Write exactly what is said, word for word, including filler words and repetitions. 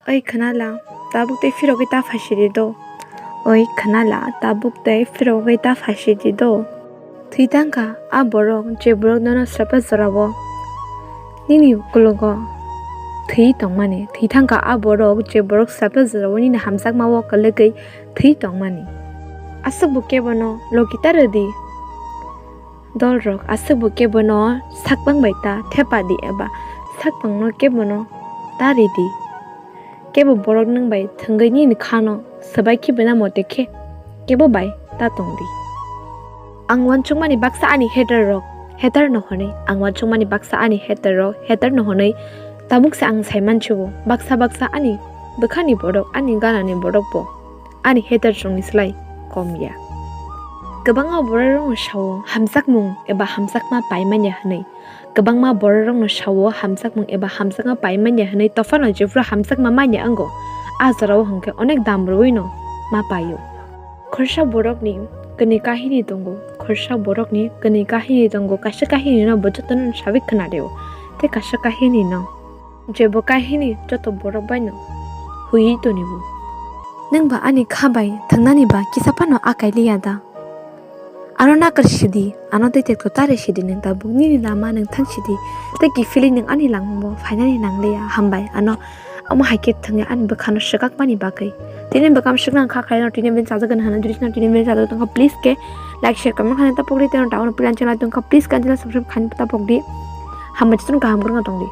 Oi khwnala, tabuk tei phirogwi ta phaisidi do. Oi khwnala, tabuk tei phirogwi ta phaisidi do. Thwi thangkha a borok je borok nono srapya jorao nini ukologo thwi tongmani. Thwi thangkha a borok je borok srapya jorao nini hamjakmao kwlwgwi thwi tongmani. Aswkbo kebono logi ta rwdi. Dolrok aswkbo kebono sakbang bai ta thepadi eba sakbangno kebono ta ridi. Kebo borok nwng bai thwngwi nini khano swbai khibina mote khe kebo bai ta tongdi. Ang uansukmani baksa ani hater rok, hater no hwnwi, ang uansukmani baksa ani hater rok, hater no hwnwi tabuk se ang sai mansibo, baksa baksa ani bwkhani borok, ani ganani borok bo ani hater rokni slai kom ya. Kwbangma borok rokno sao hamjakmung eba hamjakma pai manya hwnwi. Kwbangma borok rokno sao hamjakmung eba hamjakma pai manya hwnwi, tophano jephru hamjakma manya wngo, a jorao hwnkhe onek dam rwino ma paio. Khorsa borokni kwnwi kahini tongo, khorsa borokni kwnwi kahini tongo, kaisa kahini no bo jotono sawi khwnario, tei kaisa kahini no jebo kahini joto borok bai no huiwi tonibo. Nwng ba ani kha bai thwngnani ba kisa phano akai liya da? Ano nakar sidi, ano tei tekto tare sidi nwng tabuk nini lama nwng thang sidi. Tei kiphilwi nwng ani langmao phainani nang liya, hambai ano. Omo hai khe thwngya ani bwkhano swkakmani bagwi. Tini bwkham swknang kha khaino tini bini chajagani hwnwi, jodi sino tini bini chajagwi tongkha, please khe like, share, comment khaina tapokdi, tei tauno plan channel tongkha, please khe channel subscribe khaina tapokdi. Hambai, chwng kaham kwrwngno tongdi.